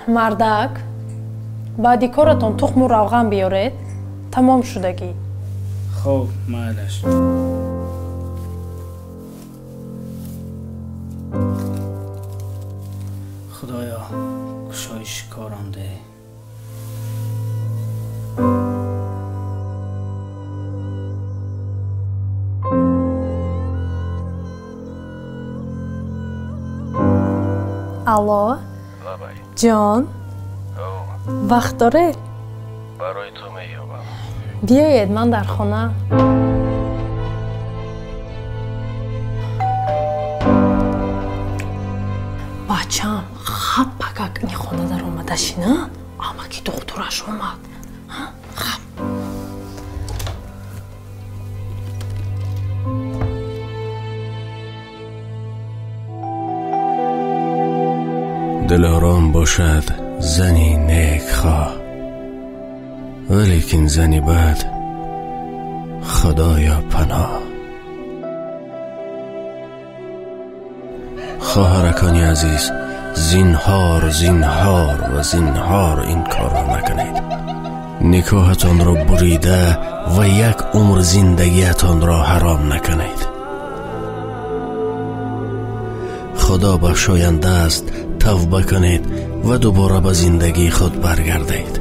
Мардак, баъди коратон тухму равған биёред, тамом шудагӣ. Хоб, майлаш. Худоё, кушоиши корам деҳ. Алло, ҷон, вақт доред? Барои ту меёбам. Биёед, ман дар хона. Бачам, хап пакак ини хона даромада шина, амаки духтураш омад. Хап. Дилором бошад зани некхоҳ, валекин зани бад худоё паноҳ. Хоҳаракони азиз, зинҳор, зинҳор ва зинҳор ин корро накунед. Никоҳатонро бурида ва як умр зиндагиатонро ҳаром накунед. Худо бахшоянда аст, тавба кунед ва дубора ба зиндагии худ баргардед.